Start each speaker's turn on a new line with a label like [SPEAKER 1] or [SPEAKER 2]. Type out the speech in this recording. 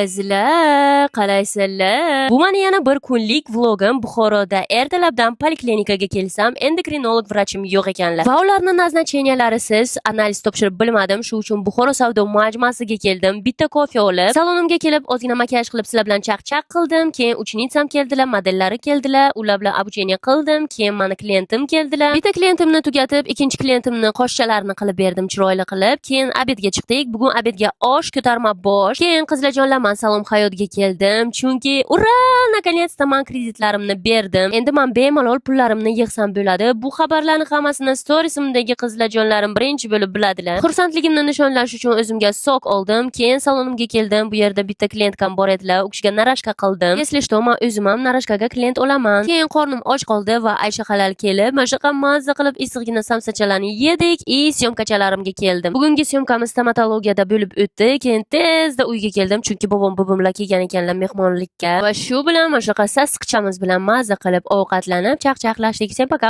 [SPEAKER 1] Qizlar, qalaysizlar? Bu mani yana bir kunlik vlogim. Buxoroda ertalabdan poliklinikaga kelsam, endokrinolog vrachim yo'q ekanlar. Va ularni назначения larisiz analiz topshirib bilmadim. Shu uchun Buxoro savdo majmuasiga keldim. Bitta kofe olib, salonimga kelib, ozgina makiyaj qilib, sizlar bilan chaq-chaq qildim. Keyin ученица m keldilar, modellari keldilar, ular bilan обучение qildim. Keyin mani klientim keldilar. Bitta klientimni tugatib, ikkinchi klientimni qoshchalarini qilib berdim chiroyli qilib. Keyin обед ga chiqdik. Bugun обед ga osh, ko'tarma bosh. Keyin, qizlarjonlar, man Salom Hayotga keldim, chunki ура, наконец-то man kreditlarimni berdim. Endi man bemalol pullarimni yig'sam bo'ladi. Bu xabarlarni hammasini storiesimdagi qizlarjonlarim birinchi bo'lib biladilar. Xursandligimni nishonlash uchun o'zimga сок oldim. Keyin salonimga keldim. Bu yerda bitta клиентка m bor edilar. U kishiga наращка qildim. Если что, man o'zim ham наращка ga klient olaman. Keyin qornim och qoldi va Aysha Halal kelib, mana shunaqa mazza qilib issiqgina samsachalarni yedik и съёмка chalarimga keldim. Bugungi съёмка miz stomatologiyada bo'lib o'tdi. Keyin tezda uyga keldim, chunki bobom, buvimlar kelgan ekanlar mehmonlikka. Va shu bilan mana shunaqa sassiqchamiz bilan mazza qilib ovqatlanib, chaqchaqlashdik. Всем пока.